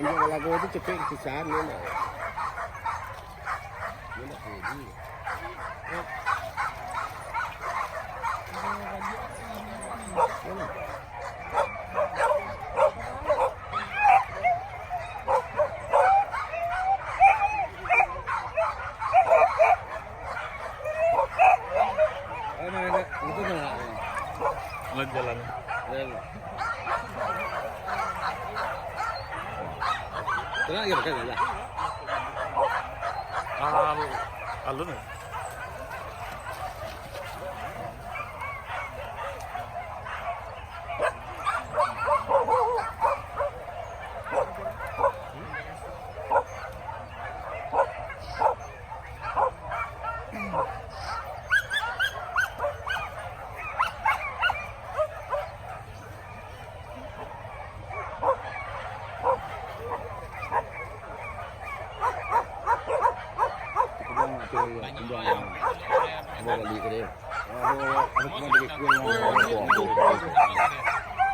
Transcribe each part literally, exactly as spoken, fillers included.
Anjing lagu tu cepek pisan ni, nah. Dia nak pergi. Ayo, naik, naik. Itu naik. Jalan, jalan. Jalan. Tenang aja, tenang aja. Ah, alun.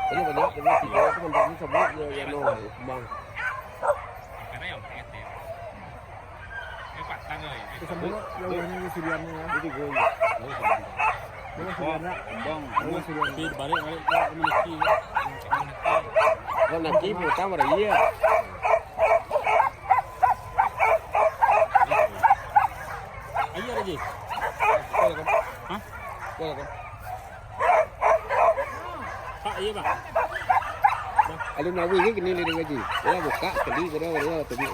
Banyak, banyak, tiga tu mantap ni, cabut je, ya, no, kembang. Itu sama lah, yang warna siriannya, ya. Itu gol. Gol siriannya. Bang, gol siriannya. Tapi balik, balik, balik, komunikasi. Kalau nanti pertama dah, iya. Iya lagi. Hah? Pak, iya, Pak. Alun awih ke kini lilin ngaji? Ya, buka, kali, kena, kena, kena.